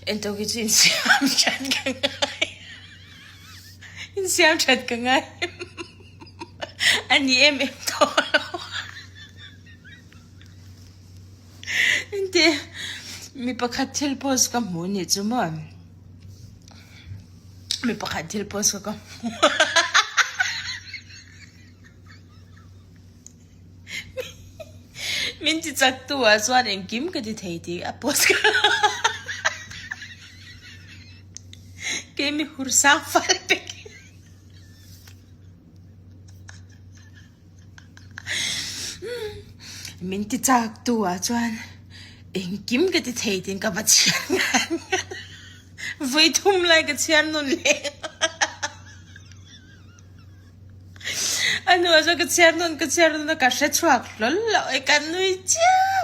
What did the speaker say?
Engtawk hi chu insiam that ka ngai insiam that ka ngai a ni em em tawh lo engti mi pakhat thil post ka hmu nih chu maw mi pakhat thil post ka ka hmu Min ti chak tu ah chuan engkim ka ti thei tih a post ka Kei mi hur sang fal pek Min ti chak tu ah chuan engkim ka ti thei tih ka va chhiar ngai Vui thum lai ka chhiar nawn leh. A hnuah chuan ka chhiar nawn ka chhiar nawn a ka hre chhuak hlawl lo e ka nui chiam.